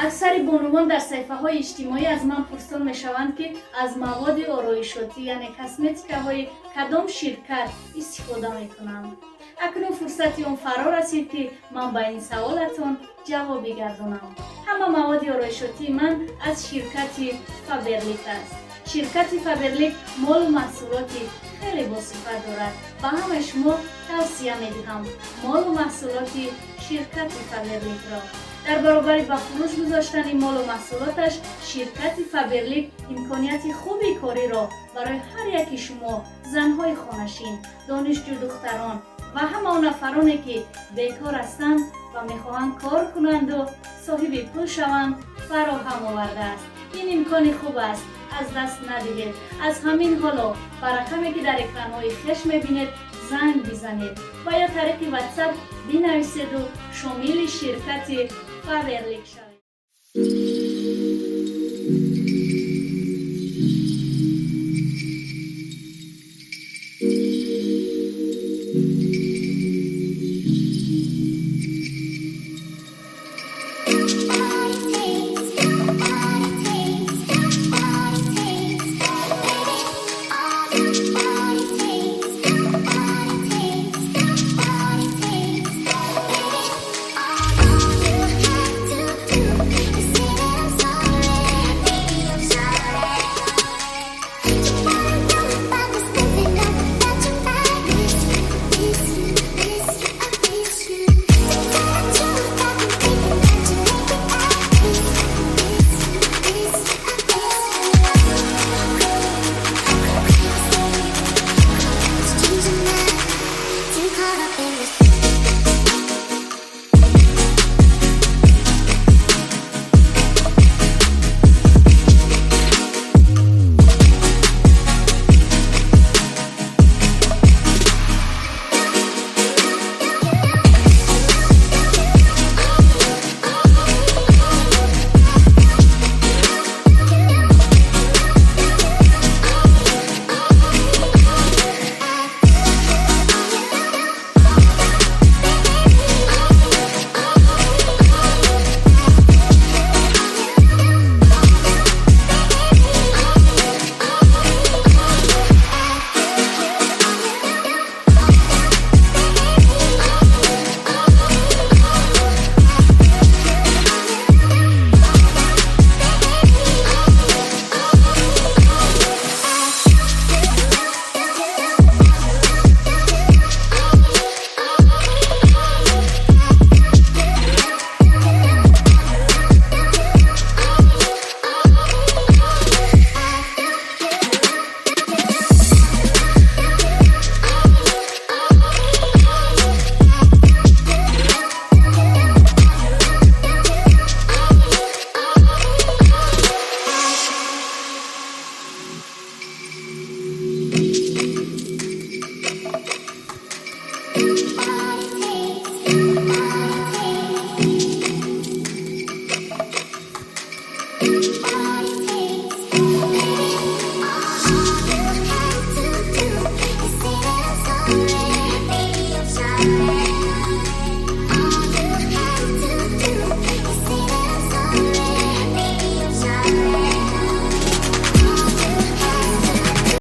Аксари бонувон дар саҳифаҳои иҷтимоӣ аз ман пурсон мешаванд, ки аз маводи ороишотӣ, яъне косметикаҳои кадом ширкат истифода мекунам. Акнун фурсати он фаро расид, ки ман ба ин саволатон ҷавоб бигардонам. Ҳама маводи ороишотии ман аз ширкати Фаберлик аст. Ширкати Фаберлик молу маҳсулоти хеле босифат дорад. Ба ҳамаи шумо тавсия медиҳам молу маҳсулоти ширкати Фаберликро. Дар баробари ба фурӯш гузоштани молу маҳсулоташ, ширкати Фаберлик имконияти хуби кориро барои ҳар яки шумо, занҳои хонашин, донишҷӯ духтарон ва ҳама он нафароне, ки бекор ҳастанд ва мехоҳанд кор кунанду соҳиби пул шаванд, фароҳам овардааст. Ин имкони хуб аст, аз даст надиҳед. Аз ҳамин ҳоло ба рақаме, ки дар экранҳои хеш мебинед, занг бизанед ва ё тариқи Ватсап бинависеду шомили ширкати Фаберлик шавед. All you have to do is say that I'm sorry.